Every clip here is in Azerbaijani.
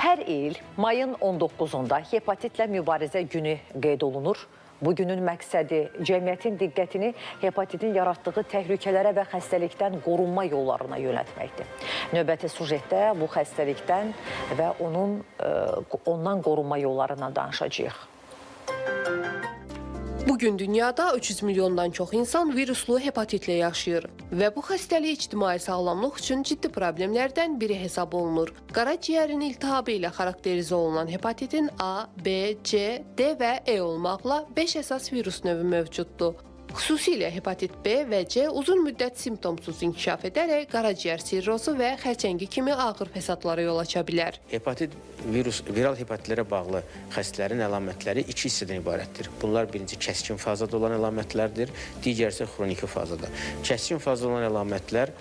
Hər il mayın 19-da hepatitlə mübarizə günü qeyd olunur. Bu günün məqsədi cəmiyyətin diqqətini hepatitin yaratdığı təhlükələrə və xəstəlikdən qorunma yollarına yönəltməkdir. Növbəti sujetdə bu xəstəlikdən və ondan qorunma yollarından danışacağıq. Bugün dünyada 300 milyondan çox insan viruslu hepatitlə yaşayır və bu xəstəlik ictimai sağlamlıq üçün ciddi problemlərdən biri hesab olunur. Qaraciyərin iltihabı ilə xarakterizə olunan hepatitin A, B, C, D və E olmaqla 5 əsas virus növü mövcuddur. Xüsusilə hepatit B və C uzun müddət simptomsuz inkişaf edərək qaraciyər sirrozu və xərçəngi kimi ağır fəsadlara yol aça bilər. Hepatit viral hepatitlərə bağlı xəstələrin əlamətləri iki hissədən ibarətdir. Bunlar birinci kəskin fazada olan əlamətlərdir, digər isə xroniki fazada. Kəskin fazada olan əlamətlər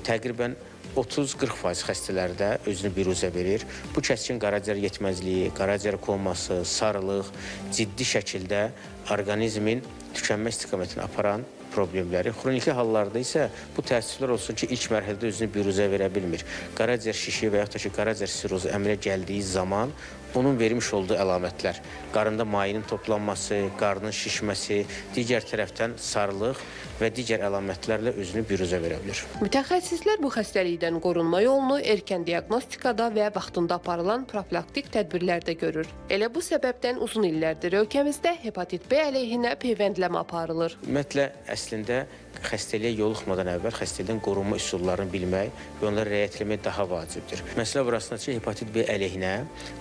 təqribən 30-40% xəstələrdə özünü biruzə verir. Bu kəskin qaraciyər yetməzliyi, qaraciyər koması, sarılıq, ciddi şəkildə orqanizmin tükənmə istiqamətini aparan problemləri. Xroniki hallarda isə bu təəssüflər olsun ki, ilk mərhələdə özünü biruzə verə bilmir. Qaraciyər şişi və yaxud da ki, qaraciyər sirrozu əmələ gəldiyi zaman onun vermiş olduğu əlamətlər, qarında mayinin toplanması, qarnın şişməsi, digər tərəfdən sarılıq və digər əlamətlərlə özünü biruzə verə bilir. Mütəxəssislər bu xəstəlikdən qorunma yolunu erkən diaqnostikada və vaxtında aparılan profilaktik tədbirlərdə görür. Elə bu səbəbdən uzun illərdir ölkəmizdə hepatit B əleyhinə peyvəndləmə aparılır. Ümumiyyətlə, əslində xəstəliyə yoluxmadan əvvəl xəstəlikdən qorunma üsullarını bilmək və onlara riayət etmək daha vacibdir. Məsələ burasında ki, hepatit B əleyhinə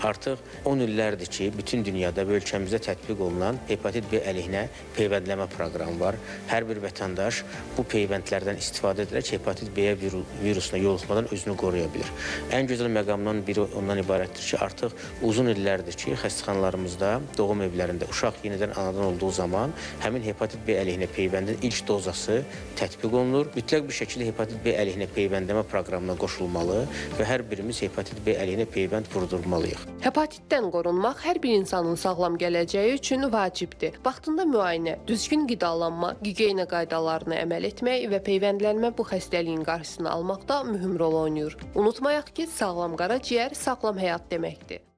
artıq 10 illərdir ki, bütün dünyada və ölkəmizdə tətbiq olunan hepatit B əleyhinə peyvəndləmə proqramı var. Hər bir vətəndaş bu peyvəndlərdən istifadə edərək hepatit B virusuna yoluxmadan özünü qoruya bilir. Ən gözəl məqamdan biri ondan ibarətdir ki, artıq uzun illərdir ki, xəstəxanalarımızda, doğum evlərində uşaq yenidən anadan olduğu zaman həmin hepatit B əleyhinə peyvəndin ilk dozası tətbiq olunur. Mütləq bir şəkildə hepatit B əleyhinə peyvəndləmə proqramına qoşulmalı və hər birimiz hepatit B əleyhinə peyvənd vurdurmalıyıq. Hepatitdən qorunmaq hər bir insanın sağlam gələcəyi üçün vacibdir. Vaxtında müayinə, düzgün qidalanma, gigiyena qaydalarına əməl etmək və peyvəndlənmə bu xəstəliyin qarşısını almaqda mühüm rol oynayır. Unutmayaq ki, sağlam qaraciyər sağlam həyat deməkdir.